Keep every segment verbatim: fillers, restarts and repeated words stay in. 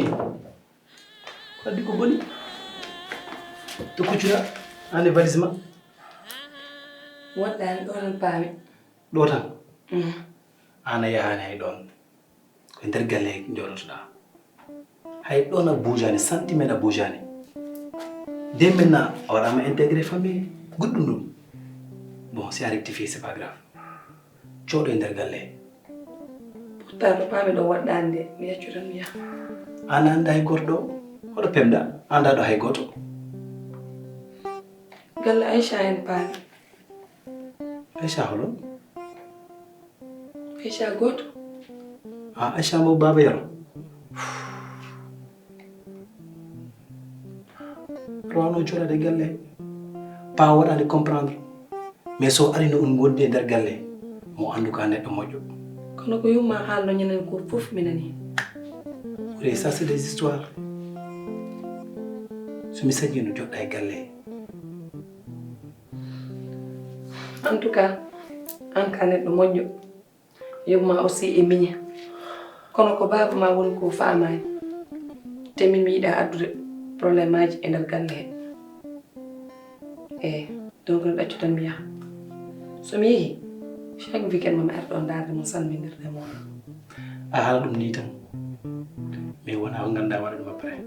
Ko addi ko boni? To kuccuna, an e valise ma? Woɗɗaani, ɗo tan paami. Ɗo tan? Mm. An a yahaani hay ɗoon. Ko e nder galle njooɗotoɗaa. Hay ɗoon a buujaani, centimètre a buujaani. Dès maintenant, a waɗaama intégré famille, goɗɗum ɗum. Bon, si a rectifié, c'est pas grave. Jooɗo e nder galle. Pourtant, ɗo paami ɗo woɗɗaani de, mi yaccu tan mi yaha. An a anndaa hay gooto ɗo? Hoɗo pemɗa? A anndaa ɗo hay gooto? Galle Aïcha en paami. Aïcha holo? Aïcha gooto. Ah, Aïcha mo baaba Yero. Aɗa waawno jooɗaade e galle he. Paa waɗaani comprendre. Mais so arino on ngondi e nder galle he, mo anndu ka neɗɗo moƴƴo. Kono ko yumma haalno ñanden ko fof mi nani. Oui, ça c'est des histoires. So mi sañi no joɗɗa e galle he. En tout cas, an ka neɗɗo moƴƴo. Yumma aussi e miña. Kono ko baaba ma woni ko faamaani. Te min mi yiɗa addude problème aji e nder galle he. Eyi, donc mi ɗaccu tan mi yaha. So mi yehi, chaque weekend ma mi ar ɗo ndaarde mo salminirde mo. A haala ɗum ni tan. Mais wona ko nganndaa waɗa ɗum après.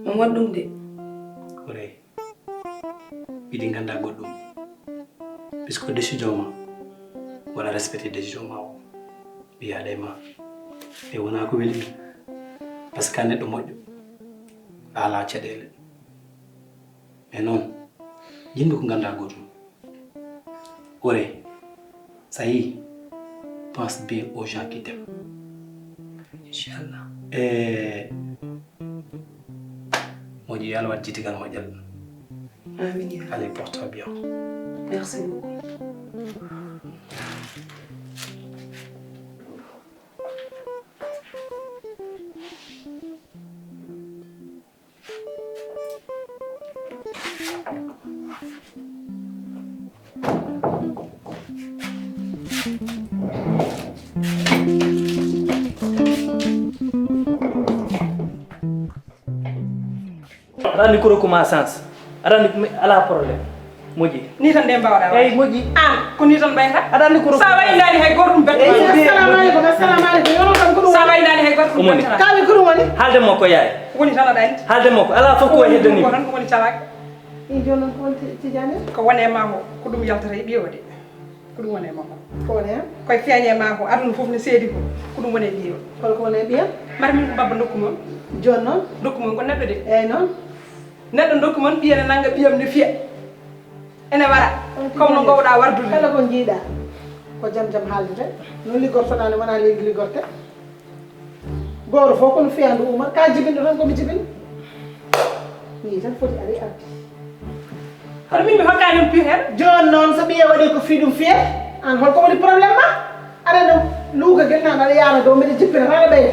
On waɗ ɗum de. Ko rey. Mbiɗi ngannda goɗɗum. Puisque décision ma, wona respecté décision ma o. Mi yaada e ma. E wona ko weli mi. Parce que a neɗɗo moƴƴo. A ala caɗeele. Mais noon, yimɓe ko ngannda goɗɗum. Ore, ça y est, pense bien aux gens qui t'aiment. Inchallah. E moƴƴi, yo Allah waɗ jitigal moƴƴal. Amin ya. Allez, porte-toi bien. Merci beaucoup. Aɗa anndi kuro ko ma sens. Aɗa anndi ko mi alaa problème. Moƴƴi. Ni tan nde mbaawɗaa. Eyi, moƴƴi. An, ko ni tan mbayata? Aɗa anndi kuro ko ma sens. Sa waynaani hay gooto ɗum bettata. Eyi, assalamu aleykum, assalamu aleykum. Yo tan ko ɗum. Sa waynaani hay gooto ɗum bettata. Kaali ko ɗum woni? Haalde makko yaay. Woni tan aɗa anndi. Haalde makko. Alaa fof ko heddani. Ko tan ko woni calaak. I jooni noon ko woni Ti-, Tidiane? Ko woni e ma ko, ko ɗum yaltata e ɓiyo de. Ko ɗum woni e makko. Ko woni hen? Koye feeñe ma ko, aduna fof ne seedi ko. Ko ɗum woni e ɓiyo. Hol ko woni e ɓiyo? Mbar min ko babba ndokku mon. Jooni noon? Ndokku mon ko neɗɗo de. Eyi noon. Neɗɗo ndokku mon, ɓiya ne nanga ɓiyam ne fiya. Ene wara. Comme no ngowɗa wardude. Kala ko jiiɗa, ko jam jam haaldete. No liggortoɗa ne wona leydi liggorte. Gooto fof ko no fiya ndu ummat, ka jibinɗo tan ko mi jibin. Ni tan foti ari ardi. Kono min mi hokkani on piir hen. Jooni noon so ɓiye waɗi ko fii ɗum fiye, an holko woni problème ma? Aɗa no luuka gennama aɗa yaara dow mbiɗa jippina tan aɗa ɓeyda.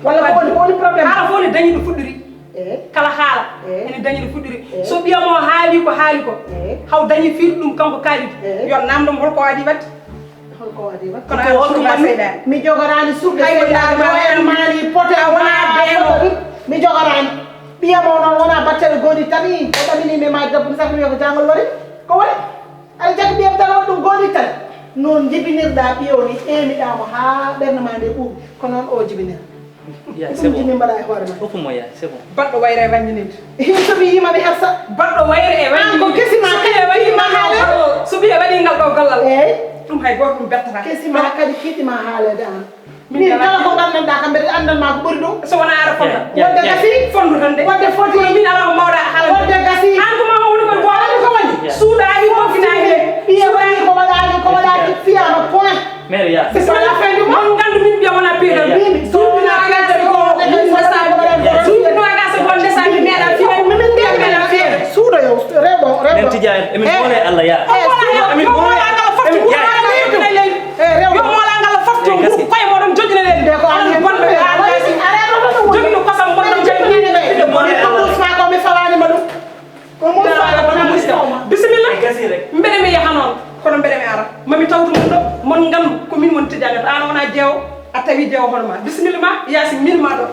Walla ko woni, ko woni problème ma? Haala fof ne dañi ɗo fuɗɗori. Eh? Kala haala eh? Ene dañi ɗo fuɗɗori. Eh? So ɓiyam o haali ko haali ko eh? Haw dañi fiir ɗum kanko kaali eh? Yo namdom holko waɗi wadde. Holko waɗi ma? Kono ko an holko surga waɗi? Seyɗaani. Mi jogoraani surga hay seyɗaani ma en maani pote a wona deemo. Mi jogoraani. Ɓiyam o noon wona battere goni tami. O ɗamini mi ma debbo mi sax mi ko jangol lori. Ko woni? Aɗa jaggi ɓiyam tan on ɗum goni tan. Noon jibinirɗa ɓiyo ni ƴeemiɗa mo haa ɓernde ma nde ɓuuɓi. Ko noon o jibinir. Ya, c'est bon. Ɗum jimi mbaɗa e hoore ma. Hokku mo ya, c'est bon. Baɗɗo wayre e waññininde. Hin so mi yima mi hersa. Baɗɗo wayre e waññininde. An ko kesi ma kadi kiti ma haale. So ɓiye waɗi ngal ɗo gollal. Eyi. Ɗum hay gooto ɗum bettata. Kesi ma kadi kiti ma haaleede an. Min kala ko nganndanɗa kam mbeɗa anndan ma ko ɓuri ɗum. So wona ara fonda. Ya, ya, ya. Wadde gasi. Fondu tan de. Wadde foti. Kono min ala ko mawɗa haala. Wadde gasi. An ko ma woni ko goto ko woni. Ya. Suuɗaani ko finaani. Ɓiye waɗi ko waɗaani ko waɗaani fiyama point. Mère ya. C'est ça la fin du mois. Mon ngandu min ɓiya wona peedal. Ya. Min suuɗi na peedal ko min desami. Suuɗi no aga so gon desami meɗa fiya. Min meɗa fiya. Suuɗo yo rewɓe rewɓe. Min tija en emin boole Allah ya. Emin boole Allah fof. Emin ya. Eh, rewɓe. Yo mola ngal fof to koye moɗon jojjina len. Nde ko onon bonɓe ɓe Allah. Jogino kosam bonɗon jogino. Ko mi fawani ma ɗum. Ko mo faala wona mo sawma. Bisimilla. Mbeɗa mi yaha noon, kono mbeɗa mi ara. Mami tawtu mon ɗo, mon ngandu ko min woni tijjani. An wona jeewo, a tawi jeewo hono ma. Bisimilla ma, Yaasin, min ma ɗo.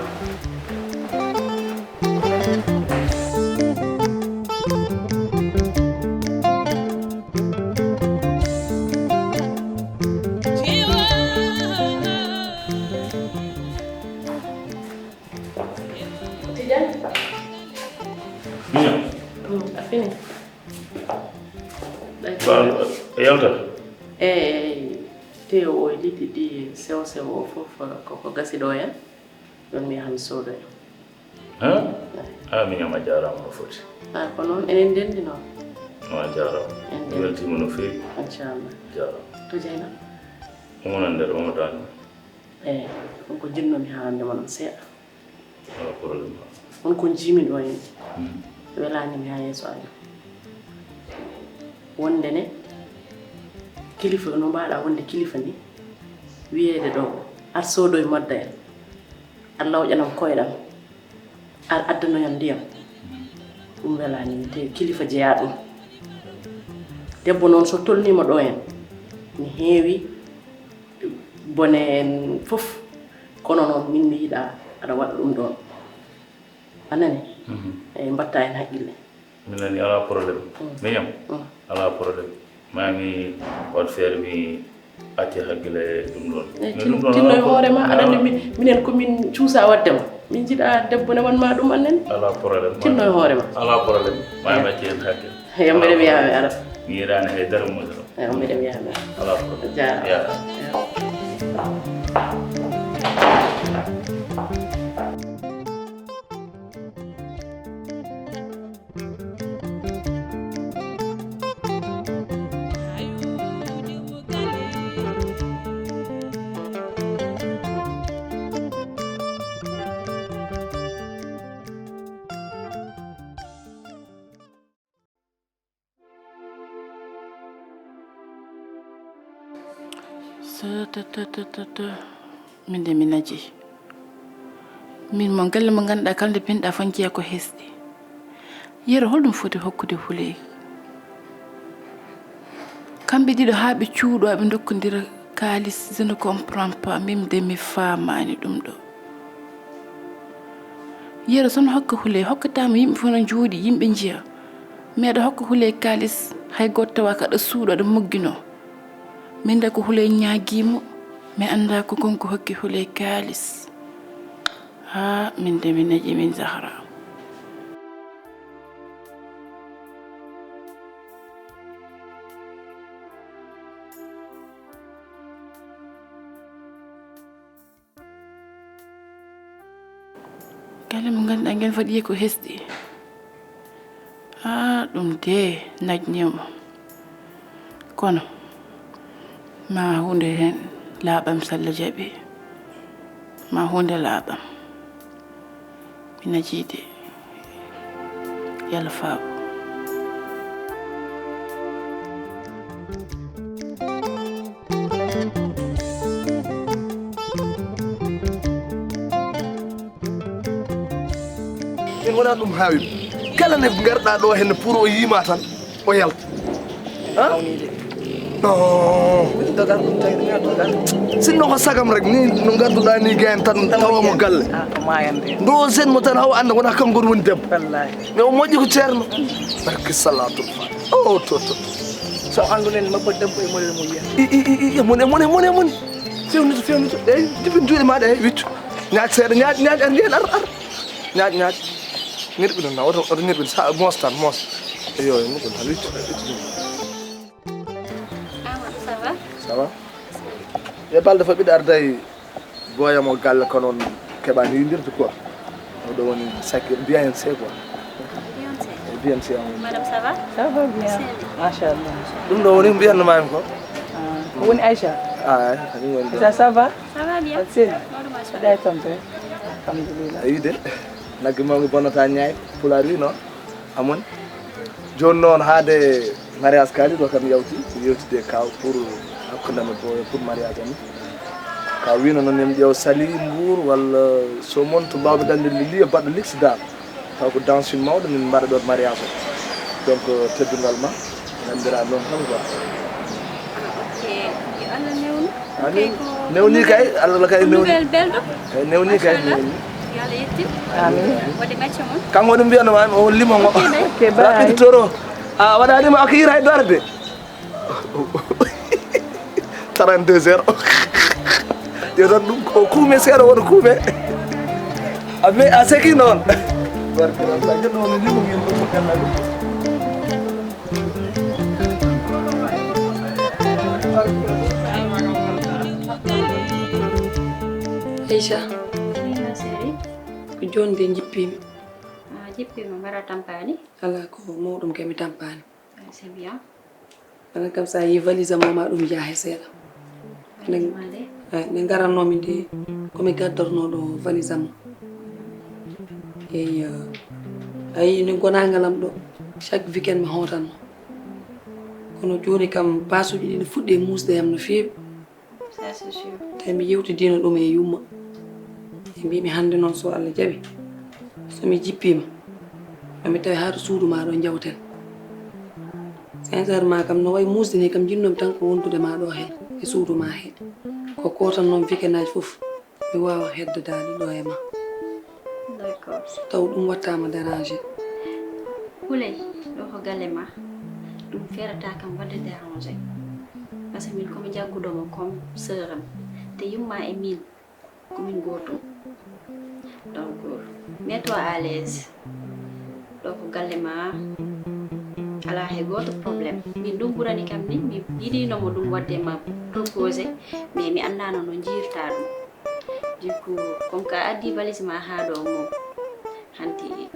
A fini? Ba, yalta. Eyi, tew o e liɗɗi ɗi sewo sewo o fof koko gasi ɗo en. Ɗon mi yahan soodoya. Ha? A miñam a jaaraama no foti. A ko noon enen ndenndi noon. No a jaaraama. En mi weltiima no feewi. Inchallah. Jaaraama. To Jeyna? Omo nan nder, omo daani. Eyi, ɗum ko jinnoomi haalande mon seeɗa. Wala problème. On ko jiimi ɗo en. Welaani mi haa yeeso Allah. Wonde ne, kilifa no mbaɗa wonde kilifa ni, wiyeede ɗo, ar soodoy modda en. Ar lawƴanam koyɗam. Ar addanoyam ndiyam. Ɗum welaani mi, te kilifa jeyaa ɗum. Debbo noon so tolniima ɗo en, mi heewi bone en fof, kono noon min mi yiɗa aɗa waɗa ɗum ɗoon. A nani? Eyi, mbatta heen haqqille. Mi nani, alaa problème. Miñam, alaa problème. Ma mi waɗ feere mi acca haqqille e ɗum ɗoon. Eyi, tinno e hoore ma, aɗa anndi minen ko min cuusa waɗde ma. Min njiɗa debbo ne won ma ɗum annen. Alaa problème. Tinno e hoore ma. Alaa problème. Ma mi acca heen haqqille. Eyi, mbeɗa wiya mi ara. Mi yiɗaani hay dara moƴƴo. Eyi, mbeɗa wiya mi ara. Alaa problème. Jaaraama. Min de mi naji. Min mo galle mo ngannduɗaa kala nde pinɗaa fof njiya ko hesɗi. Yero holɗum foti hokkude Huley? Kamɓe ɗiɗo haa ɓe cuuɗo ɓe ndokkondira kaalis, je ne comprends pas, min de mi faamaani ɗum ɗo. Yero son hokka Huley, hokkataama yimɓe fof no njuuɗi, yimɓe njiya. Mi aɗa hokka Huley kaalis, hay gooto tawa ka aɗa suuɗo, aɗa mogginoo. Min de ko Huley ñaagii mo, mi anndaa ko kanko hokki Huley kaalis. Haa, min de mi naji min Zahra. Galle mo ngannduɗaa ngel waɗi ko hesɗi. Haa ɗum de najnii mo. Kono ma huunde heen laaɓam, so Allah jaɓi. Ma huunde laaɓam. Mi najii de. Yalla faaɓu. Min wona ɗum haawi. Kala nde ngarɗaa ɗo henne pour o yiima tan, o yalta. Ha? Non. Sinno ko sagam rek, ni no ngarduɗaa ni, gayen tan tawa mo galle. Ndo sen mo tan haw annda wona kanko woni debbo. Mais o moƴƴi ko ceerno. Barke salatul fa. O to to to. So annduɗen mabba debbo e mone mo yiya. I i i i mone mone mone mone. Fewnito fewnito. Eyi, jibin juuɗe maaɗa, eyi, wiccu. Ñaaƴ seeɗa, ñaaƴ, ñaaƴ, ar ndiyen, ar, ar. Ñaaƴ, ñaaƴ. Ñirɓi ɗum na, oto, oto ñirɓi, sa, moos tan, moos. Eyo, ñirɓi tan, wiccu, wiccu. Awa, ça va? Ça va? E balɗe fof mbiɗa arday boyamo galle, kono on keɓani yindirde quoi. Oɗo woni sakir B N C quoi. B N C. E B N C on. Madame, ça va? Ça va bien. Machallah. Ɗum ɗo woni ko mbiyatno mami ko? Ah, ko woni Aïcha? Ah, ko ɗum woni ɗo. Aïcha, ça va? Ça va bien. Aɗa selli? Mawɗo, machallah. Aɗa e tampere? Alhamdulillah. A yii de, nagge mawɓe bonnata ñaay, Pulaar wi noon. Amon. Jooni noon haade mariage kaali ɗo kam yawti, ko yewtide kaw pour hakkunde amen pour mariage amen. Ka wino noon en ƴeew Saly Mbour walla so mon to mbawɓe dañde liyo baɗɗo luxe daal. Taw ko dansin mawɗo min mbaɗa ɗo mariage o. Donc teddungal ma, nanndiraa noon tan quoi. Ah, ok. Yo Allah newnu. Amin. Newni kay, Allah kay newni. Nouvelle belɗo. Kay newni kay newni. Yo Allah yettin. Amin. Waɗi macca mon. Kanko ɗum mbiyano ma, o limo ngo. Ok, bye. Rapide toro. A waɗani mo akira e darde. Trente-deux heures. Yo tan ɗum ko kuume seeɗa wona kuume. A me a seki noon. Barke Allah, jeno no limo ngel ɗum ko kala ɗum. Aïcha, ko jooni de jippiimi. A jippiima, mbaɗa tampaani? Alaa, ko mawɗum kay mi tampaani. Ah, c'est bien. Aɗa kam, so a yii valise am o, ma ɗum yaha seeɗa. Nde, eh, nde ngaratnoomi nde, ko mi gaddatnoo ɗo valise am o. Eyi, eh, a yii ni gonaangal am ɗo, chaque weekend mi hootanno. Kono jooni kam, paasuuji ɗi ne fuɗɗi e muusde e am no feewi. Ça, c'est sûr. Tawi mi yewtidiino ɗum e yumma. Ɓe mbiimi hannde noon, so Allah jaɓi, so mi jippiima, ma mi tawi haa to suudu ma ɗo njawten. Sincèrement kam, no wayi muusde ni kam, jinnoomi tan ko wondude ma ɗo heen e suudu ma hee. Ko kootan noon weekend aji fof, mi waawa heddodaade ɗo e ma. D'accord. So taw ɗum wattaama dérangé. Houleye, ɗo ko galle ma, ɗum feerataa kam waɗde dérangé. Parce que min ko mi jagguɗo mo comme sœur am. Te yumma e min, ko min gootum. Donc, mets-toi à l'aise. Ɗo ko galle ma, alaa hay gooto problème. Min ɗum ɓurani kam ni, mi yiɗino mo ɗum waɗde ma proposé, mais mi anndaano no njiirta ɗum. Du coup, comme que a addi valise ma haa ɗo mo, hanti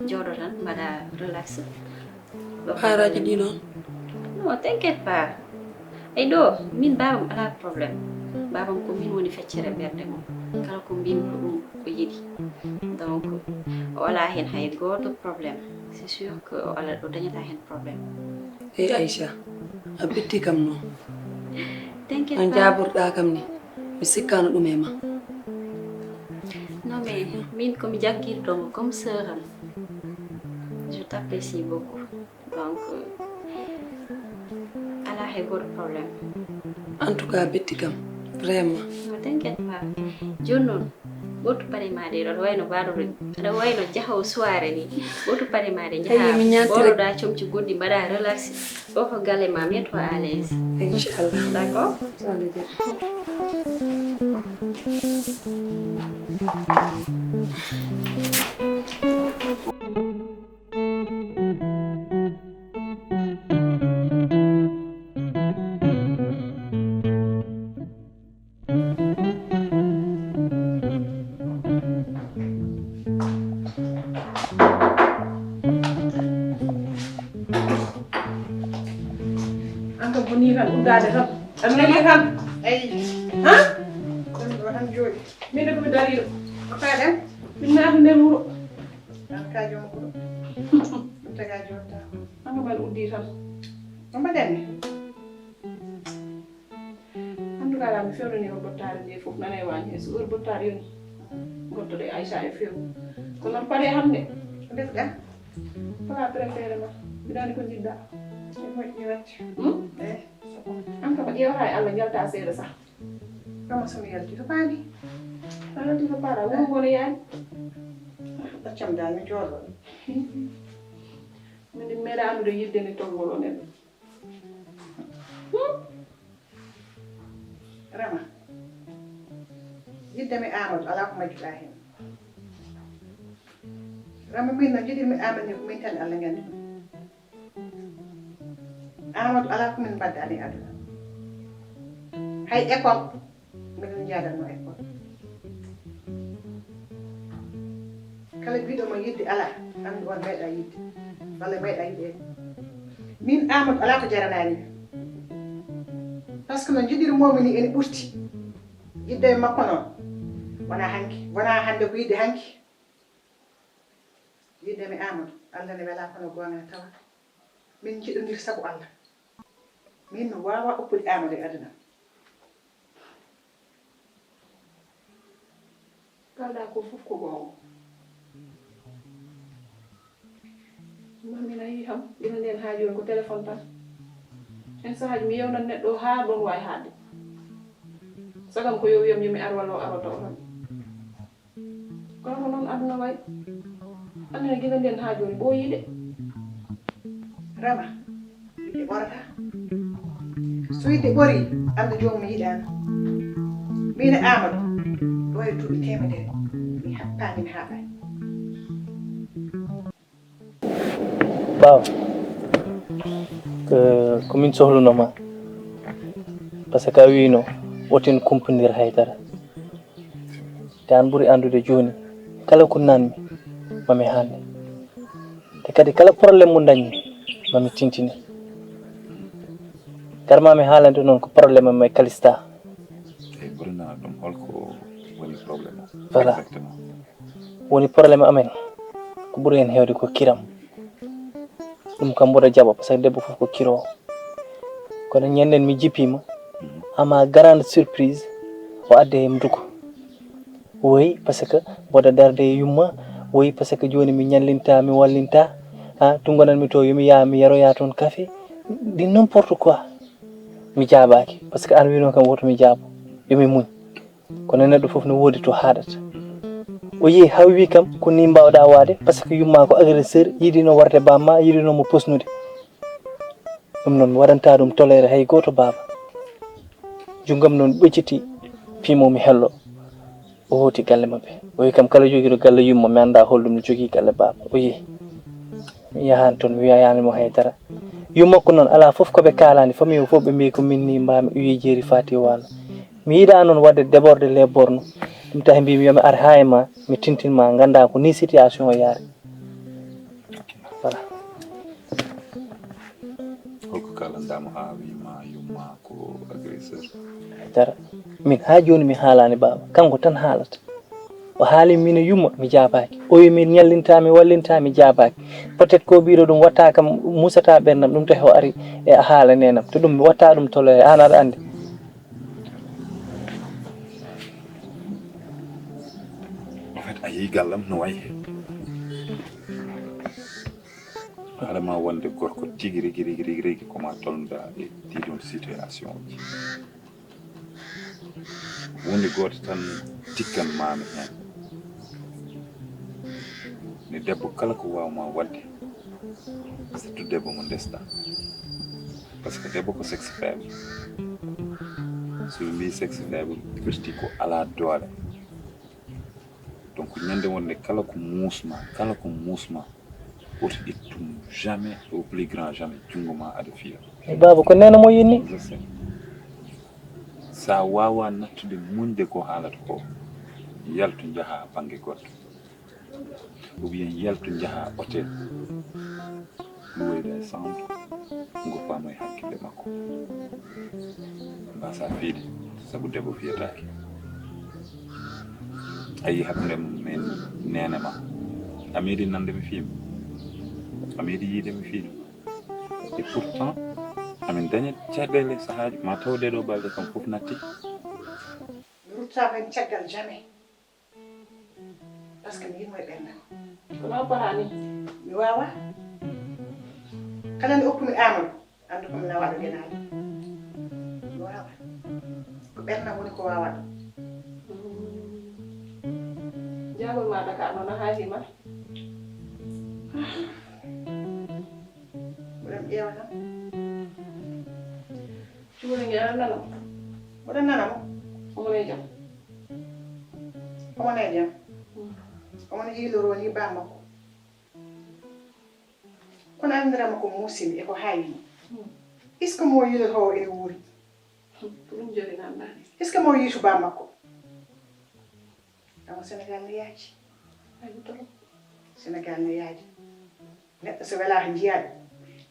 jooɗo tan, mbaɗa relax. Ɗo ko Paaraaji ɗi noon? Non, t'inquiète pas. Ay ɗo, min baabam alaa problème. Baabam ko min woni feccere ɓernde mum. Kala ko mbimi ko ɗum o yiɗi. Donc, o alaa heen hay gooto problème. C'est sûr que o ala, o dañataa heen problème. Hey Aïcha, a ɓetti kam noon. T'inquiète pas. No njaaborɗaa kam ni, mi sikkaano ɗum e ma. Non, mais min ko mi jaggirɗo mo comme sœur am. Je t'apprécie beaucoup. Donc, euh, alaa hay gooto problème. En tout cas, a ɓetti kam, vraiment. Non, t'inquiète pas. Jooni noon, ɓootu paɗe ma ɗe, aɗa wayno mbaɗoɗo, aɗa wayno jahoowo soirée ni. Ɓootu paɗe ma ɗe, njaha, ɓornoɗa comci goɗɗi, mbaɗa relax. Ɗo ko galle ma, mets-toi à l'aise. Inchallah. D'accord? So Allah jaɓi. An kam ko nii tan uddaade tan. Aɗa neli tan. Eyi. Ha? Ɗum ɗo tan jooɗi. Min de ko mi dariiɗo. Ko faɗen? Min naata nder wuro. An ka joom wuro. Ɗum taga jotta. An kam aɗa uddi tan. Ko mbaɗen ni? En tout cas, mi fewnani on bottaare nde fof, nana e waañ he. So heure bottaare yoni, ngottoɗe Aïcha e few. Ko noon paɗe hannde. Ndefɗen. Plat préféré ma. Mbiɗa anndi ko njiɗɗa. E moƴƴi watti. Hmm? Eh. An kam a ƴeewata e Allah, njalta seeɗa sah. Kama so mi yalti to paani. A yalti to paara, wuro ngo no yaani. Accam dal mi jooɗo. Min de mi meeɗa anndude yidde nde tonngol on en. Hmm? Rama, yidde mi Amadou, alaa ko majjuɗaa heen. Rama, min no njiɗirmi Amadou ni, ko min tan Allah nganndi ɗum. Amadou, alaa ko min mbaɗdaani e aduna. Hay école, miɗen njaadanno école. Kala biɗo mo yidde alaa, anndu on meeɗa yidde. Walla meeɗa yiɗeede. Min Amadou alaa ko jaranaani. Parce que no njiɗirmomi ni ene ɓurti. Yidde e makko noon. Wona hanki, wona hannde ko yidde hanki. Yidde mi Amadou, Allah ne wela kono goonga ne tawa. Min njiɗondir sabu Allah. Min mi waawa oppude Amadou e aduna. Kalɗa ko fof ko goonga. Mamin a yii kam, gila nden haa jooni ko téléphone tan. Hen sahaaji mi yewnan neɗɗo haa ɗon wawi haadde. Sagam ko yo wiyam yo mi ar walla o arota o tan. Kono ko noon aduna wayi. Anne gila nden haa jooni ɓooyii de. Rama, yiɗde ɓorata. So yiɗde ɓorii, anndu joomum yiɗaani. Miin e Aamadu, ɗo e duuɓi teemedere, mi happaani, mi haaɓaani. Baaba, ko, ko min sohlunoo ma. Parce que a wiino, wotin kumpandir haydara. Te an ɓuri anndude jooni, kala ko nanmi, mami haalne. Te kadi kala problème mo dañmi, mami tintine. Kar mami haalande noon ko problème am e Kalista. Eyi, ɓuri nana ɗum, holko woni problème o? Voilà. Exactement. Woni problème amen, ko ɓuri heen heewde ko kiram. Ɗum kam mboɗo jaɓa, parce que debbo fof ko kiroowo. Kono ñanden mi jippiima, ama grande surprise, o adde e mduko. Woyi, parce que mboɗo darde e yumma, woyi, parce que jooni mi ñallinta, mi wallinta. Ha tungonanmi to, yomi yaha mi yaroya toon kafe. Ɗi n'importe quoi. Mi jaabaaki, parce que an wino kam woto mi jaabo, yomi muñ. Kono neɗɗo fof no woodi to haaɗata. O yehi hawwi kam ko ni mbawɗa waade, parce que yumma ko agresseur, yiɗino warde bamma, yiɗino mo posnude. Ɗum noon mi waɗanta ɗum tolere hay gooto, baaba. Junngam noon ɓocciti, piimo mi hello. O hooti galle maɓɓe. O wi kam kala jogiiɗo galle yumma, mi annda holɗum no jogii galle baaba. O yehi. Mi yahaani toon, mi wiyaani mo hay dara. Yumma ko noon, alaa fof ko ɓe kaalani, famille o fof ɓe mbiyi ko min ni mbaami uyi jeeri faati waalo. Mi yiɗa noon waɗde déborde les bornes. Ɗum tahi mbimi yomi ar haa e ma, mi tintin ma, ngannda ko ni situation o yaari. Voilà. Holko kalanɗamo ha wima yumma ko agresseur? Dara. Min ha joni mi haalani baaba, kanko tan haalata. O haali min e yumma, mi jaabaaki. O wi min ñallinta, mi wallinta, mi jaabaaki. Peut-être ko ɓiɗo ɗum watta kam, musata ɓerdam, ɗum tahi o ari e a haala nenam. To ɗum mi watta ɗum tolere, an aɗa andi. En fait, a yehi gallam no wayi. Haɗama wonde gorko tigi rigi rigi rigi rigi ko ma tolnoɗa e ɗiɗon situation ji. Hunde gooto tan tikkan mami hen. Ne debbo kala ko wawma wadde, surtout debbo mo ndesɗa. Parce que debbo ko sexe faible. So ɓe mbi sexe faible, firti ko ala doole. Donc ñande wonde kala ko muusma, kala ko muusma, woto ittum jamais, au plus grand jamais, junngo ma aɗa fiya. Baaba, ko nena mo yinni. Je sais. Sa wawa nattude muñde ko haalata ko, yaltu njaha bannge goɗɗo. Ou bien yaltu njaha hôtel. Luweyɗo e sawndo, goppamo e hakkille makko. Mbasa fiide, sabu debbo fiyataake. A yii hakkunde men nene ma. A meeɗi nande mi fiimi. A meeɗi yiide mi fiimi. Et pourtant, amin daña caɗeele sahaaji, ma taw ɗeɗo balɗe kam fof natti. Mi ruttama hen caggal jamais. Parce que mi yimo e ɓernde ko. Kono o fotani. Mi wawa. Kala nde okkumi Amadou, andu ko mi nawaɗo genaɗo. Mi wawa. Ko ɓernde woni ko wawa ɗum. Jagol ma daka noon a haajima. Mboɗon ƴeewa tan. Cuuɗi nge aɗa nana mo? Mboɗon nana mo? Omo e jam. Omo e jam. Omo yiiloro ni ba makko. Kono anndirama ko muusimi e ko haayini. Est-ce que mo yiilotoo ene wuuri? Ko ɗum joli nan ɗaani. Est-ce que mo yiitu ba makko? Awa Sénégal ne yaaji. Ay ko trop. Sénégal ne yaaji. Neɗɗo so welaaka njiyaa ɗum,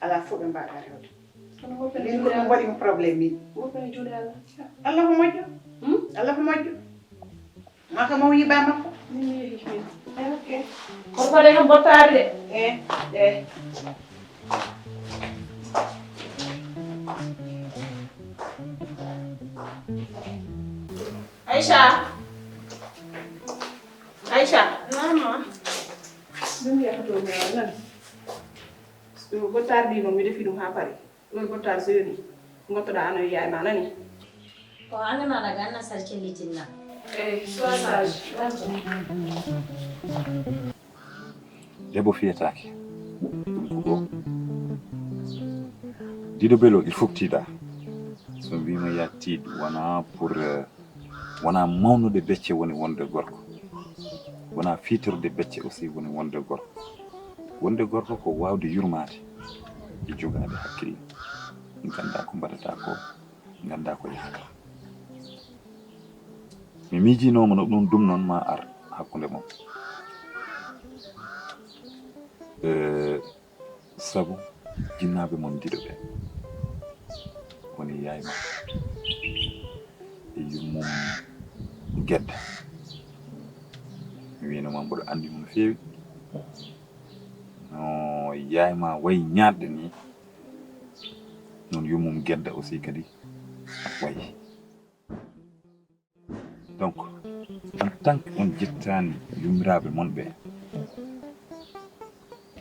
alaa fof ɓe mbaɗa rewde. Kono woɓɓe ne min ko ɗum waɗi mi problème min. Woɓɓe ne juuɗe Allah. Allah ko moƴƴo. Hmm? Allah ko moƴƴo. Maa ko maw yibaa makko. Min mi yehi min. Eh, ok. Kono ko de kam bottaade de. Eh, eh. Aïcha. Aïcha. Naam ma. Ɗum yahata o mi nan. Ɗo bottaar ɗi noon mi defi ɗum haa pari. Ɗo bottaar so yoni. Ngottoɗaa ano yaay ma nani. Ko an nana ganna sarcillitinna. Eh, sois sage. Debbo fiyataake. Ɗum ko ɗo. Dido belo il faut tiida. So mbima ya tiid wona pour euh, wona mawnude becce woni wonde gorko. Wona fitirde becce aussi woni wonde gorko. Wonde gorko ko wawde yurmaade e jogaade hakkille. Ganda ko mbaɗata ko. Nganndaa ko yahata. Mi miijinooma no ɗum, ɗum noon ma ar hakkunde mon. Eh, sabu jinnaaɓe mon ɗiɗo ɓe woni yaay ma e yummum Gedda. Mi wiino ma mboɗo anndi mo no feewi. No yaay ma wayi ñaaɗde ni, noon yummum Gedda aussi kadi wayi. Donc, en tant que on jettaani yummiraaɓe mon ɓe,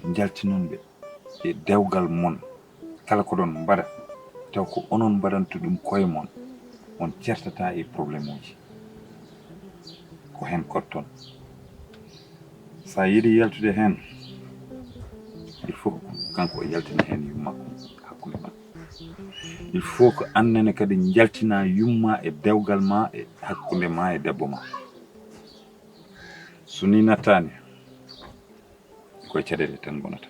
njaltinon ɓe e dewgal mon, kala ko ɗon mbaɗa, taw ko onon mbaɗanta ɗum koye mon, on certata e problème uji. Ko heen korton. Sa yiɗi yaltude heen, il faut ko kanko o yaltina heen yumma makko hakkunde mon. Il faut ko annene kadi njaltina yumma e dewgal ma e hakkunde ma e debbo ma. So ni nattaani, koye caɗeele tan ngonata.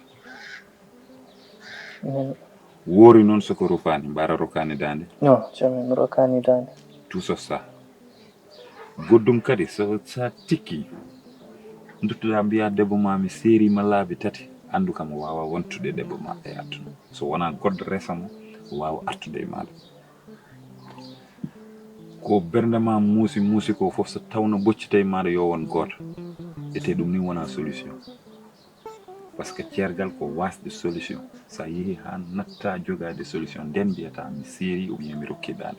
Woori noon soko rokkaani, mbaara rokkaani daande? Non, jamais mi rokkaani daande. Tout ça, ça. Goɗɗum kadi, so sa tikki, nduttuɗaa mbiya debbo ma mi seeriima laabi tati, anndu kam o waawa wontude debbo ma e aduna. So wonaa goɗɗo resa mo, o waawa artude e maaɗa. Ko bernde ma muusi muusi ko fof, so tawno ɓoccitee maaɗa yo won gooto. Ete ɗum ni wona solution. Parce que ceergal ko wasde solution. Sa yehi ha natta jogaade solution, nden mbiyata mi seeri ou bien mi rokki daande.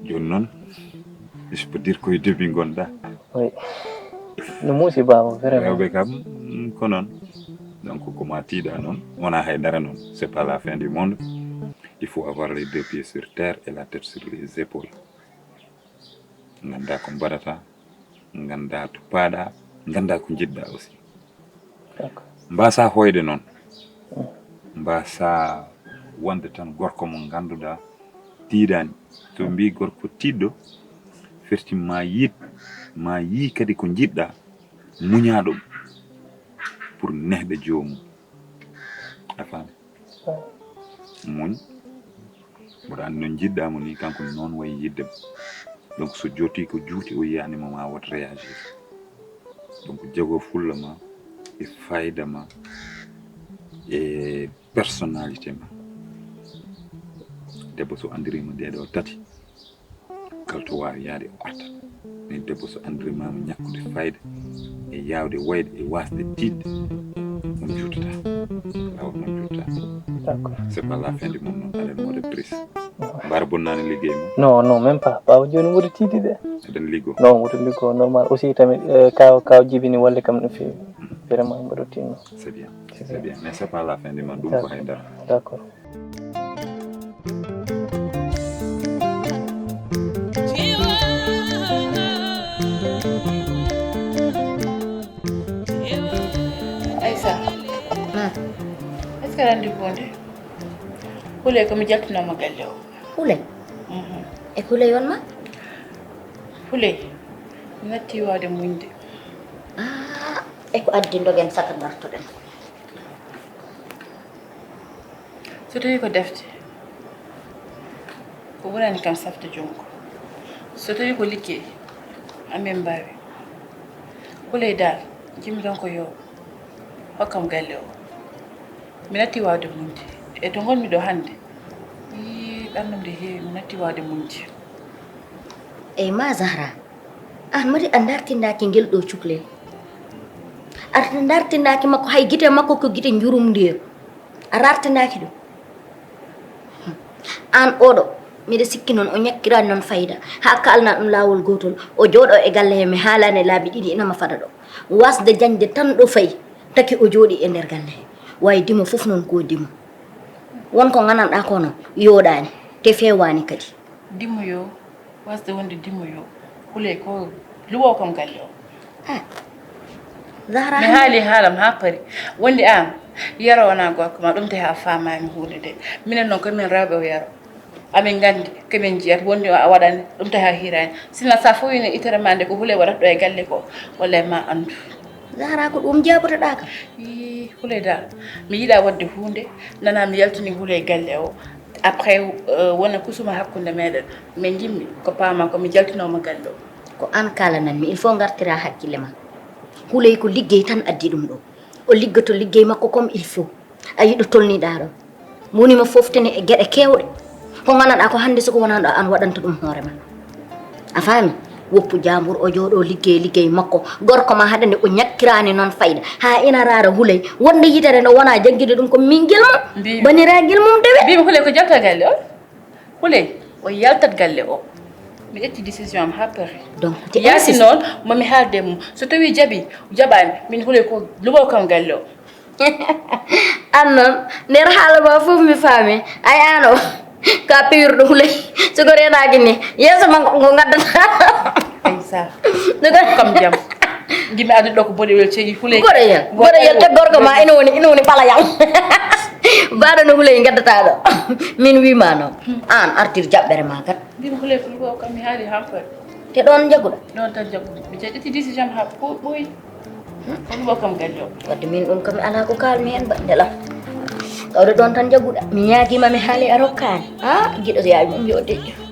Jooni noon, je peux dire koye début ngonɗa. Oui. No muusi baaba, vraiment. Rewɓe kam, mm, ko noon. Donc, ko ma tiiɗa noon, wona hay dara noon. C'est pas la fin du monde. Il faut avoir les deux pieds sur terre et la tête sur les épaules. Ngannda ko mbaɗata, ngannda to paaɗa, ngannda ko njiɗɗa aussi. D'accord. Mbasa hoyde noon. Mm. Mbasa wonde tan gorko mo ngannduɗa tiiɗani. To mbi gorko tiiɗɗo, firti ma yiit, ma yii kadi ko njiɗɗa, muña ɗum pour nehde joomum. A faami? Muñ. Mboɗo anndi no njiɗɗa mo ni, kanko noon wayi yidde mo. Donc, so joti ko juuti o yiyani mo, ma wot réagir. Donc, jago fulla ma e fayda ma e personnalité ma. Debbo so anndirima ɗeɗo tati, kala to waawi yaade o arta. Mais debbo so anndirima mo ñakkude fayda e yaawde wayde e wasde tiiɗde, on juutata. Laawol mon juutata. D'accord. C'est pas la fin du monde noon, aɗen mode prise. Mbaara bonnani liggey mum? Non, non, même pas. Ɓaawo jooni mboɗo tiiɗi de. Eɗen liggo? Non, mboɗo liggo normal. Aussi tamit, euh, kaw, kaw jibini walle kam no feewi. Vraiment mboɗo tinno. C'est bien. C'est bien. Mais c'est pas la fin du monde. Ɗum ko hay dara. D'accord. Aïssa. Hmm. Est-ce que aɗa anndi huunde? Huley ko mi jaltinooma galle o. Huley? Mhm. E Huley on ma? Huley, mi natti waawde muñde. Ah, e ko addi ndogen saka ngartoɗen? So tawii ko defte, ko ɓurani kam safde junngo. So tawii ko liggey, amin mbaawi. Huley daal, jimmi tan ko yo hokkam galle o. Mi natti waawde muñde. E to ngonmi ɗo hannde, ii, ɓernde am nde heewi, mi natti waawde muñde. Eey ma Zahra, aan mari a dartindaaki ngel ɗo cuklel. A dartindaaki makko, hay gite makko ko gite njurumndiyo. A dartindaaki ɗum. Aan oɗo, miɗa sikki noon o ñakkiraani noon fayda. Haa kaalna ɗum laawol gootol, o jooɗo e galle he, mi haalaani laabi ɗiɗi ina ma fada ɗo. Wasde jañde tan ɗo fayi, taki o jooɗi e nder galle he. Wayi dimo fof noon ko dimo. Won ko gandanɗaa ko noon yooɗaani, te feewaani kadi. Dimo yo, wasde wonde dimo yo, Huley ko luwo kam galle o. Ah, Zahra, mi hannde haali haalam haa pari. Wondi aan, Yero wonaa gorko ma, ɗum tahi a faamaani huunde nde. Minen noon ko min rewɓe o Yero. Amin nganndi, ko min njiyata, wondi o a waɗani, ɗum tahi a hiiraani. Sinno sa fowii no itere ma nde ko Huley waɗata ɗo e galle ko, wallay ma anndu. Zahra, ko ɗum jaabotoɗaa kam? Ii, Huley daal, mi yiɗaa waɗde huunde, nana mi yaltini Huley galle o. Après, euh, wona kusuma hakkunde meɗen. Min jimmi ko paama ko mi jaltinoma galle o. Ko an kalananmi, il faut gartira hakkille ma. Huley ko liggey tan addi ɗum ɗo. O liggoto liggey makko comme il faut. A yiɗo tolniɗa ɗo. Wonima foftene e geɗe kewɗe. Ko ganaɗa ko hande soko wonano an waɗanta ɗum hoore ma. A faami? Woppu jambur o jooɗo liggey liggey makko. Gorko ma haɗande o ñakkirani noon fayda. Ha ina rara huley. Wonde yitere no wona jangguide ɗum ko mingel mum. Baniragel mum dewe. Mbimi huley ko jalta galle o. Huley o yaltat galle o. Mi ƴetti décision am ha pari. Donc te yasi noon mami haalde mum. So tawi jaɓi jaɓani min huley ko luɓo kam galle o. An noon nder haala ma fof mi faami. Ayano ka pewirɗo huley. Soko renaki ni yeeso ma ngo gaddata. Aysa. Ɗum kam jam. Jimi addu ɗo ko boɗewel cegi huley. Boɗeyel boɗeyel te gorko ma ina woni ina woni palayal. Baɗo no huley gaddataɗo. Min wima noon an artir jaɓɓere ma kat. Mbimi huley ko luɓo kam mi haali hampere. Te ɗon jaguɗa? Ɗon tan jaguɗa. Mi jaɗiti décision ha ɓooyi. Ko ɗum kam galle o. Wadde min ɗum kam mi ala ko kalmi hen baɗɗe lam. Tawde ɗon tan jaguɗa. Mi ñaagima mi haali a rokkani. Ha giɗo yawi mum yo deƴƴo.